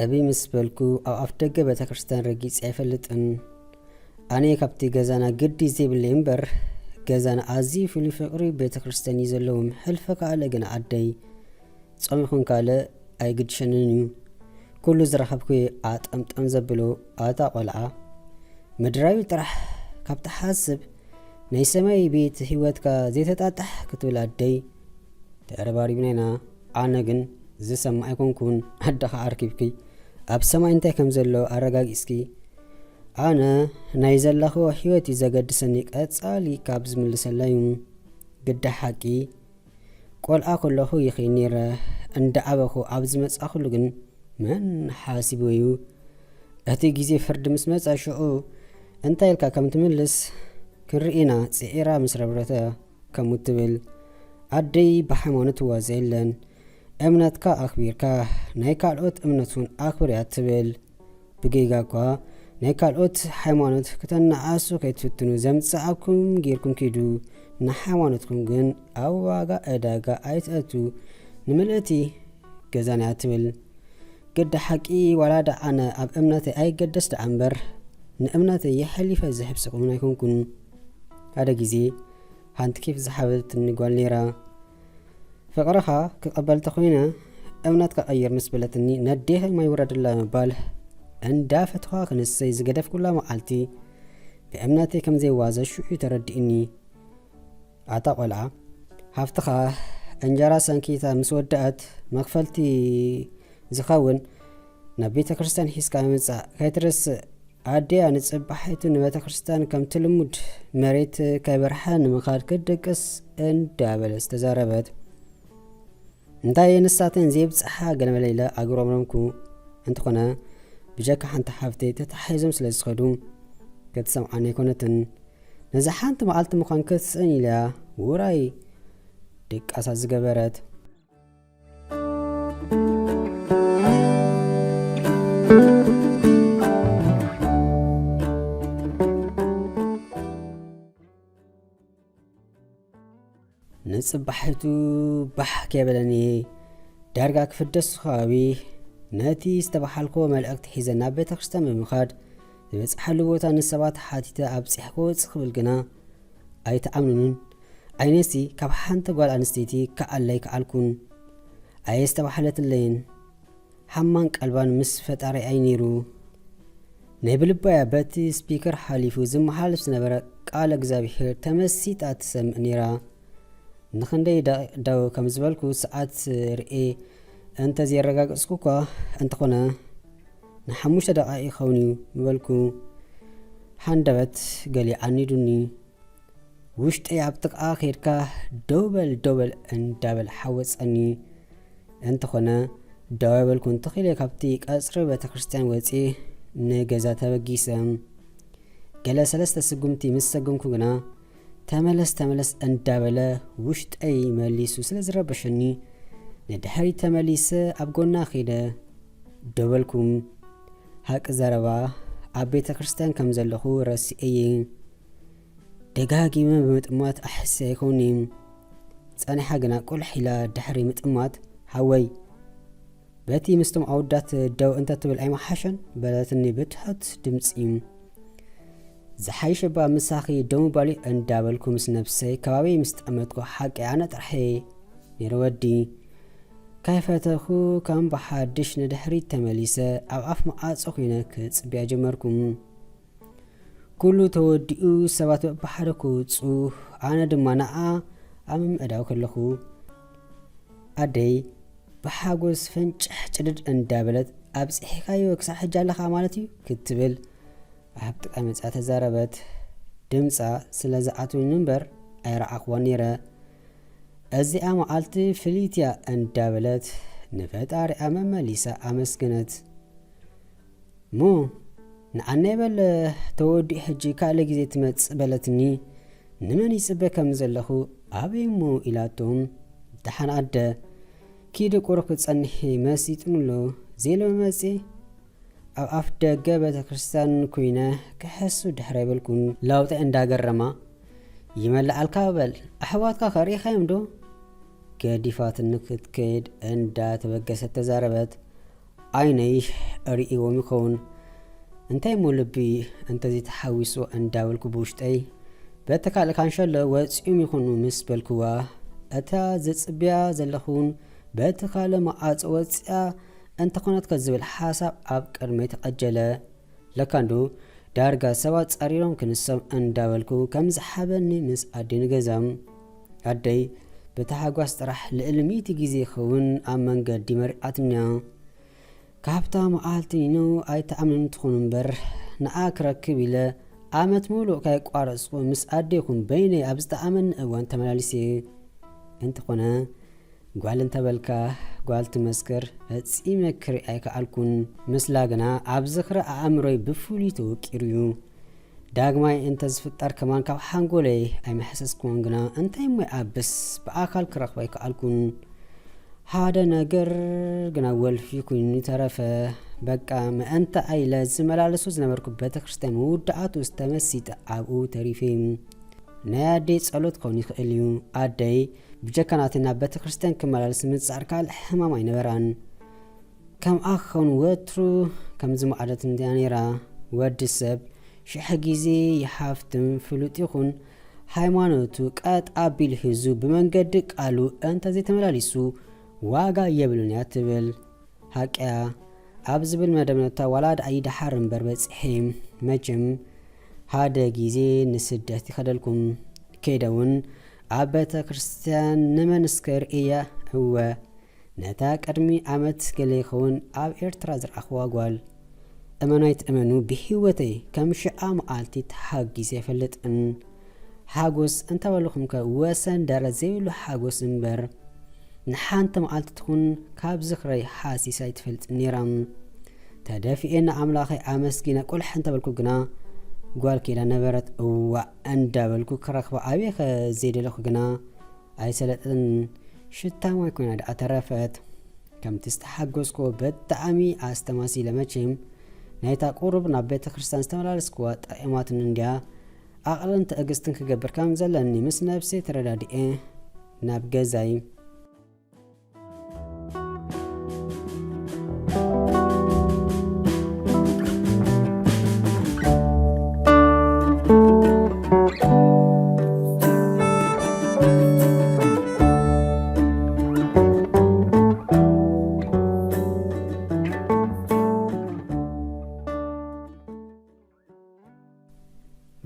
እብይ ምስ በልኩ ኣብ ኣፍ ደገ ቤተ ክርስቲያን ረጊጸ ኣይፈልጥን። ኣነ ካብቲ ገዛና ግዲ ዘይብለይ እምበር፣ ገዛና ኣዝዩ ፍሉይ ፍቕሪ ቤተ ክርስቲያን እዩ ዘለዎም። ሕልፈ ካለ ግን ኣደይ፣ ጾም ይኹን ካልእ ኣይግድሸንን እዩ። ኩሉ ዝረኸብኩ ኣጠምጠም ዘብሎ ኣታ ቆልዓ። ምድራዊ ጥራሕ ካብ ትሓስብ፣ ናይ ሰማይ ቤት ህይወትካ ዘይተጣጣሕ ክትብል ኣደይ። ተረባሪብና ኢና። ኣነ ግን ዝሰማ ኣይኮንኩን። ኣደኻ ኣርኪብኪ ኣብ ሰማይ እንታይ ከም ዘሎ ኣረጋጊጽኪ። ኣነ ናይ ዘለኽዎ ህይወት እዩ ዘገድሰኒ። ቀጻሊ ካብ ዝምልሰላ እዩ። ግዳ ሓቂ ቆልዓ ከለኹ ይኺድ ነይረ። እንዳዓበኹ ኣብ ዝመጻኹሉ ግን መን ሓሲቡ እዩ? እቲ ግዜ ፍርዲ ምስ መጻ ሽዑ እንታይ ኢልካ ከም ትምልስ ክንርኢ ኢና። ጽዒራ ምስ ረብረተ ከምኡ ትብል። ኣደይ ብሃይማኖት ዋዛ የለን። እምነትካ ኣኽቢርካ ናይ ካልኦት እምነት እውን ኣኽብር እያ ትብል። ብጌጋ እኳ ናይ ካልኦት ሃይማኖት ክተነኣሱ ከይትፍትኑ፣ ዘምጽኣኩም ጌርኩም ኪዱ፣ ንሃይማኖትኩም ግን ኣብ ዋጋ ዕዳጋ ኣይትእቱ። ንምልእቲ ገዛና እያ ትብል። ግዳ ሓቂ ዋላ ደኣ ኣነ ኣብ እምነተይ ኣይገደስ ደኣ እምበር፣ ንእምነተይ የሕሊፈ ዝህብ ስቕ እውን ኣይኮንኩን። ሓደ ግዜ ሓንቲ ኬፍ ዝሓበትኒ ጓል ነይራ። ፍቕርኻ ክቐበል ተኾይነ እምነትካ ቀይር ምስ በለትኒ፣ ነዴኺ ማይ ውረድላ ምባል እንዳፈተኻ ክንሰይ ዝገደፍኩላ መዓልቲ፣ ብእምነተይ ከም ዘይዋዘ ሽዑ ተረዲእኒ። ኣታ ቆልዓ፣ ሃፍትኻ እንጀራ ሰንኪታ ምስ ወደኣት፣ መኽፈልቲ ዝኸውን ናብ ቤተ ክርስቲያን ሒዝካ ምምጻእ ከይትረስእ። ኣደያ ንጽባሒቱ ንቤተ ክርስቲያን ከምቲ ልሙድ መሬት ከይበርሐ ንምኻድ ክትድቅስ እንዳበለት ተዛረበት። እንታይ ንሳተን ዘይብጽሓ ገለመለ ኢለ ኣጉረምረምኩ። እንተኾነ ብጀካ ሓንቲ ሓፍተይ ተታሒዞም ስለ ዝኸዱ ክትሰምዓኒ ኣይኮነትን። ነዛ ሓንቲ መዓልቲ ምዃን ክትስእን ኢለያ ውራይ ድቃሳ ዝገበረት። ንጽባሒቱ ባሕ ከይበለኒ ዳርጋ ክፍደስ ከባቢ ነቲ ዝተባሓልኮ መልእኽቲ ሒዘ ናብ ቤተ ክርስቲያን ብምኻድ ዝበጽሓሉ ቦታ ንሰባት ሓቲተ ኣብጺሐ ክወጽእ ክብል ግና ኣይትኣምኑንን። ዓይነይሲ ካብ ሓንቲ ጓል ኣንስተይቲ ክኣልያ ኣይከኣልኩን። ኣየ ዝተባህለትለይን ሓማን ቀልባን ምስ ፈጣሪኣይ ነይሩ። ናይ ብልባያ በቲ ስፒከር ሓሊፉ ዝመሓለፍ ዝነበረ ቃለ እግዚኣብሔር ተመሲጣ ትሰምዕ ነይራ። ንኽንደይ ደቂቕ ደው ከም ዝበልኩ ሰዓት ርኤ እንተዘየረጋገጽኩ እኳ እንተኾነ ንሓሙሽተ ደቓይቕ ይኸውን እዩ ምበልኩ። ሃንደበት ገሊኡ ዓኒዱኒ። ውሽጠይ ኣብ ጥቓ ኬድካ ደው በል ደው በል እንዳበል ሓወጸኒ። እንተኾነ ደው ኣይበልኩን። ትኽ ኢለ ካብቲ ቀጽሪ ቤተ ክርስቲያን ወጺኤ ንገዛ ተበጊሰ። ገለ ሰለስተ ስጉምቲ ምስ ሰገምኩ ግና ተመለስ ተመለስ እንዳበለ ውሽጠይ መሊሱ ስለ ዝረበሸኒ ንድሕሪት ተመሊሰ ኣብ ጎና ኸይደ ደው በልኩ። ሃቂ ዘረባ ኣብ ቤተ ክርስቲያን ከም ዘለኹ ረሲኤ እየ። ደጋጊመ ብምጥማት ኣሕስያ ኣይኮንን'ዩ። ጸኒሓ ግና ቁልሕ ኢላ ድሕሪ ምጥማት፣ "ሓወይ፣ በቲ ምስቶም ኣወዳት ደው እንተትብል ኣይምሓሸን?" በለትኒ ብትሑት ድምጺ። ዝሓይሽ እባ ምሳኺ ደው ምባል'ዩ እንዳበልኩ ምስ ነብሰይ ከባቢይ ምስ ጠመትኩ፣ ሓቂ ኣነ ጥራሕ እየ ነይረ ወዲ። ከይፈተኹ ከም ብሓድሽ ንድሕሪት ተመሊሰ ኣብ ኣፍ መዓጾ ኮይነ ክጽብያ ጀመርኩ። ኩሉ ተወዲኡ ሰባት በብሓደ ክወጹ፣ ኣነ ድማ ንዓ ኣብ ምምዕዳው ከለኹ፣ ኣደይ ብሓጎስ ፈንጭሕ ጭድድ እንዳበለት፣ "ኣብጺሕካዮ ክሳዕ ሕጂ ኣለኻ ማለት እዩ?" ክትብል ኣብ ጥቓ መጺኣ ተዛረበት። ድምጻ ስለ ዝኣትወኒ እምበር ኣይረኣኽዋን ነይረ። "እዚኣ መዓልቲ ፍልይቲ እያ" እንዳበለት ንፈጣሪኣ መመሊሳ ኣመስገነት። "እሞ ንዓናይ በል፣ ተወዲኡ ሕጂ ካልእ ግዜ ትመጽእ" በለትኒ። ንመን ይጽበ ከም ዘለኹ ኣበይ እሞ ኢላቶም። ደሓን ኣደ፣ ኪዲ ቁሩብ ክጸንሒ መሲጡኒ ኣሎ፣ ዘይለ መመጺ ኣብ ኣፍ ደገ ቤተ ክርስቲያን ኮይነ ክሕሱ ድሕር ኣይበልኩን። ለውጢ እንዳገረማ፣ "ይመልኣልካ በል፣ ኣሕዋትካ ከ ርኢኻዮም ዶ?" ገዲፋትኒ ክትከይድ እንዳተበገሰት ተዛረበት። ዓይነይ ርእይዎም ይኸውን። እንታይ እሞ ልቢ እንተዚ ተሓዊሱ እንዳበልኩ ብውሽጠይ፣ በቲ ካልእ ካንሸሎ ወጺኦም ይኹኑ ምስ በልክዋ፣ እታ ዝጽብያ ዘለኹን በቲ ካልእ መዓጾ ወጺኣ እንተኾነትከ ዝብል ሓሳብ ኣብ ቅድመይ ተቐጀለ። ለካንዱ ዳርጋ ሰባት ጸሪሮም ክንሶም እንዳበልኩ ከም ዝሓበኒ ምስ ኣደይ ንገዛ። ኣደይ ብታሕጓስ ጥራሕ ልዕሊ ሚእቲ ግዜ ይኸውን ኣብ መንገዲ መሪዓትንያ። ካብታ መዓልቲ ኒኖ ኣይትኣምንን ትኹን እምበር፣ ንኣ ክረክብ ኢለ ዓመት ሙሉእ ካይቋረጽኩ ምስ ኣደይኹም በይነይ ኣብ ዝጠዓመኒ እዋን ተመላሊሰ። እንተኾነ ጓል እንተበልካ ጓል ትመስክር፣ ፈጺመ ክርኢ ኣይከኣልኩን። ምስላ ግና ኣብ ዝኽሪ ኣእምሮይ ብፍሉይ ተወቂሩ እዩ። ዳግማይ እንተ ዝፍጠር ከማን ካብ ሓንጎለይ ኣይመሐሰስኩዎን፣ ግና እንታይ እሞ ይኣብስ ብኣካል ክረኽባ ኣይከኣልኩን። ሓደ ነገር ግና ወልፊ ኮይኑ ተረፈ። በቃ ምእንተ ኢለ ዝመላለሶ ዝነበርኩ ቤተ ክርስቲያን መወዳእቱ ዝተመሲጠ ኣብኡ ተሪፈ። ናይ ኣደይ ጸሎት ክኸውን ይኽእል እዩ። ኣደይ ብጀካ ናተይ ናብ ቤተ ክርስቲያን ክመላለስ ምጽዓር ካልእ ሕማም ኣይነበራን። ከምኣ ክኸውን ወትሩ ከም ዝመዓደት እንድያ ነይራ። ወዲ ሰብ ሽሕ ግዜ ይሓፍትም ፍሉጥ ይኹን፣ ሃይማኖቱ ቀጥ ኣቢሉ ሒዙ ብመንገዲ ቃሉ እንተ ዘይተመላሊሱ ዋጋ የብሉን እያ ትብል። ሓቅያ ኣብ ዝብል መደምደምታ ዋላ ደኣ ይደሓር እምበር በጺሐ። መቸም ሓደ ግዜ ንስደት ይኸደልኩም። ከይደ እውን ኣብ ቤተ ክርስቲያን ንመንስከር እያ። እወ፣ ነታ ቅድሚ ዓመት ገለ ይኸውን ኣብ ኤርትራ ዝረኣኽዋ ጓል። እመኑ ኣይትእመኑ፣ ብህይወተይ ከም ሽዓ መዓልቲ ተሓጒሰ ኣይፈልጥን። ሓጎስ እንተበልኹምከ ወሰን ደረት ዘይብሉ ሓጎስ እምበር፣ ንሓንቲ መዓልቲ ትኹን ካብ ዝኽረይ ሓሲስ ኣይትፈልጥን ነይራ። ተደፊኤ ንኣምላኸይ ኣመስጊነ ቁልሕ እንተበልኩ ግና፣ ጓል ኪዳን ነበረት። እዋእ እንዳበልኩ ክረኽባ ኣበይከ ዘይደለኹ ግና፣ ኣይሰለጠትን። ሽታ ማይ ኮይና ደኣ ተረፈት። ከምቲ ዝተሓጎስኩዎ ብጣዕሚ ኣስተማሲለ። መቸም ናይታ ቁሩብ ናብ ቤተ ክርስቲያን ዝተመላለስኩዋ ጠቒማትኒ እንድያ። ዓቕልን ትዕግስትን ክገብር ከም ዘለኒ ምስ ነብሰይ ተረዳዲኤ ናብ ገዛይ።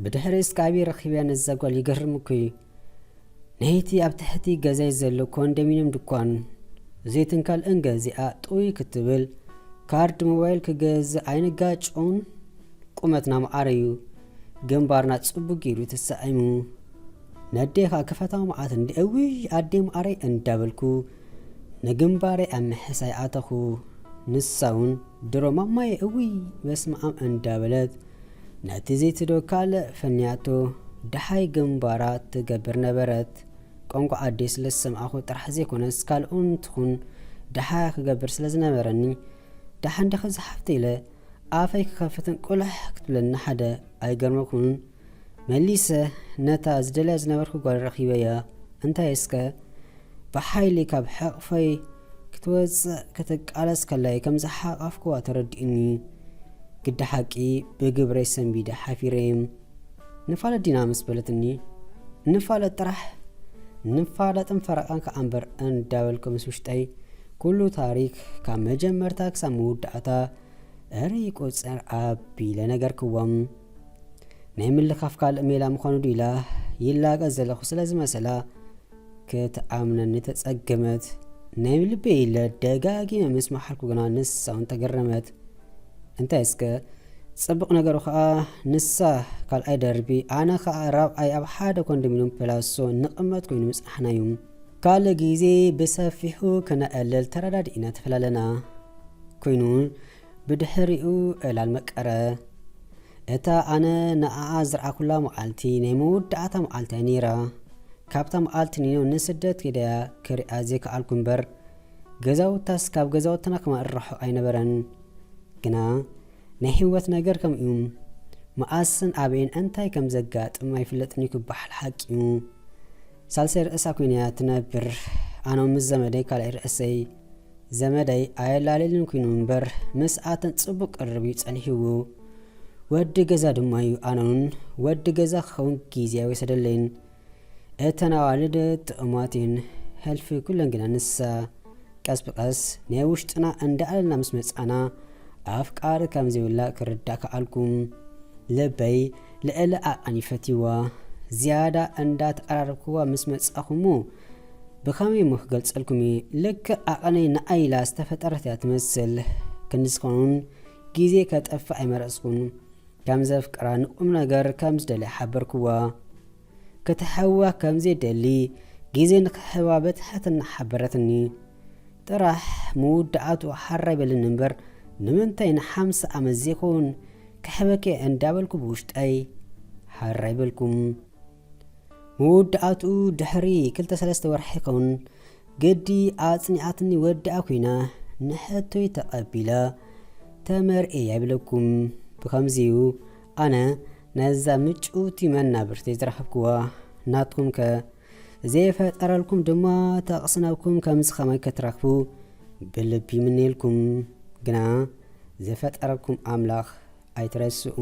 ብድሕሪ እስካቢ ረኺብያ ነዛ ጓል ይገርም እኮ እዩ። ናይቲ ኣብ ትሕቲ ገዛይ ዘሎ ኮንዶሚንየም ድኳን ዘይትን ካልእን ገዚኣ ጥውይ ክትብል ካርድ ሞባይል ክገዝእ ኣይንጋጭውን። ቁመትና መዓረ እዩ። ግንባርና ጽቡቅ ገይሩ ተሳዒሙ። ነዴኻ ክፈታው መዓት እንዲ እውይ ኣዴ መዓረይ እንዳበልኩ ንግንባረይ ኣብ ምሕሳይ ኣተኹ። ንሳ እውን ድሮ ማማየ እውይ በስመ ኣብ እንዳበለት ነቲ ዘይትዶ ካልእ ፈንያቶ ደሓይ ግንባራ ትገብር ነበረት። ቋንቋ ኣደይ ስለ ዝሰምዓኹ ጥራሕ ዘይኮነስ ካልኦን ትኹን ደሓይ ክገብር ስለ ዝነበረኒ ደሓን ዲኺ ዝሓፍተይ ኢለ ኣፈይ ክኸፍትን ቁልሕ ክትብለኒ ሓደ ኣይገርመኩን። መሊሰ ነታ ዝደልያ ዝነበርኩ ጓል ረኺበያ። እንታይ እስከ ብሓይሊ ካብ ሕቕፈይ ክትወጽእ ክትቃለስ ከላይ ከም ዝሓቐፍኩዋ ተረዲኡኒ። ግዲ ሓቂ ብግብረይ ሰንቢደ ሓፊረ። ንፋለጥ ዲና ምስ በለትኒ፣ ንፋለጥ ጥራሕ፣ ንፋለጥን ፈረቓን ከኣ እምበር እንዳበልኩ ምስ ውሽጠይ ኩሉ ታሪክ ካብ መጀመርታ ክሳብ መወዳእታ እሪ ቁጽር ኣቢለ ነገርክዎም። ናይ ምልኻፍ ካልእ ሜላ ምዃኑ ዲላ ይላቀ ዘለኹ ስለ ዝመሰላ ክትኣምነኒ ተጸገመት። ናይ ልበይ ኢለ ደጋጊመ ምስ መሓልኩ ግና ንሳ እውን ተገረመት። እንታይ እስከ ጽቡቕ ነገሩ ከኣ ንሳ ካልኣይ ደርቢ ኣነ ከኣ ራብዓይ ኣብ ሓደ ኮንዶሚንየም ፕላሶ ንቕመጥ ኮይኑ ምጽናሕና እዩ። ካልእ ግዜ ብሰፊሑ ክነዕልል ተረዳዲእና ተፈላለና። ኮይኑ ብድሕሪኡ ዕላል መቀረ። እታ ኣነ ንኣኣ ዝረኣኩላ መዓልቲ ናይ መወዳእታ መዓልቲ እያ ነይራ። ካብታ መዓልቲ ኒኖ ንስደት ከይደያ ክሪኣ ዘይከኣልኩ እምበር፣ ገዛውታስ ካብ ገዛውትና ከማን ርሑቕ ኣይነበረን። ግና ናይ ህይወት ነገር ከምኡ እዩ። መኣስን ኣበይን እንታይ ከም ዘጋጥም ኣይፍለጥን እዩ ክበሃል ሓቂ እዩ። ሳልሰይ ርእሳ ኮይና እያ ትነብር። ኣነ ምስ ዘመደይ ካልኣይ ርእሰይ። ዘመደይ ኣየላለልን ኮይኑ እምበር ምስኣተን ጽቡቕ ቅርርብ እዩ ጸኒሕዎ። ወዲ ገዛ ድማ እዩ። ኣነውን ወዲ ገዛ ክኸውን ግዜ ኣይወሰደለይን። እተን ኣዋልድ ጥዑማት እየን፣ ሕልፊ ኩለን ግና ንሳ። ቀስ ብቐስ ናይ ውሽጥና እንዳኣለና ምስ መጻና ኣፍቃሪ ከም ዘይብላ ክርዳእ ከኣልኩ። ልበይ ልዕሊ ዓቐን ይፈትይዋ። ዝያዳ እንዳተቐራረብክዋ ምስ መጻኹ እሞ ብኸመይ እሞ ክገልጸልኩም እዩ? ልክዕ ዓቐነይ ንዓይ ኢላ ዝተፈጠረት እያ ትመስል። ክንዲ ዝኾኑን ግዜ ከጠፍእ ኣይመረጽኩን። ከም ዘፍቅራ ንቁም ነገር ከም ዝደልያ ሓበርክዋ። ከተሕዋ ከም ዘይደሊ ግዜ ንክሕባ በትሕትና ሓበረትኒ። ጥራሕ መወዳእቱ ሓራይ በልን እምበር ንምንታይ ንሓምሳ ዓመት ዘይኮን ክሕበኪ እንዳበልኩ ብውሽጠይ ሓራይ በልኩም። መወዳእቱ ድሕሪ ክልተ ሰለስተ ወርሒ ይኸውን ግዲ ኣጽኒዓትኒ ወድኣ ኮይና ንሕቶይ ተቐቢላ ተመርኤ ይብለኩም። ብኸምዚዩ ኣነ ነዛ ምጭውቲ መናብርተይ ዝረኸብክዋ። ናትኩም ከ ዘይፈጠረልኩም ድማ ተቕስነብኩም ከምዚ ኸማይ ክትረኽቡ ብልቢ ይምነየልኩም። ግና ዝፈጠረኩም ኣምላኽ ኣይትረስኡ።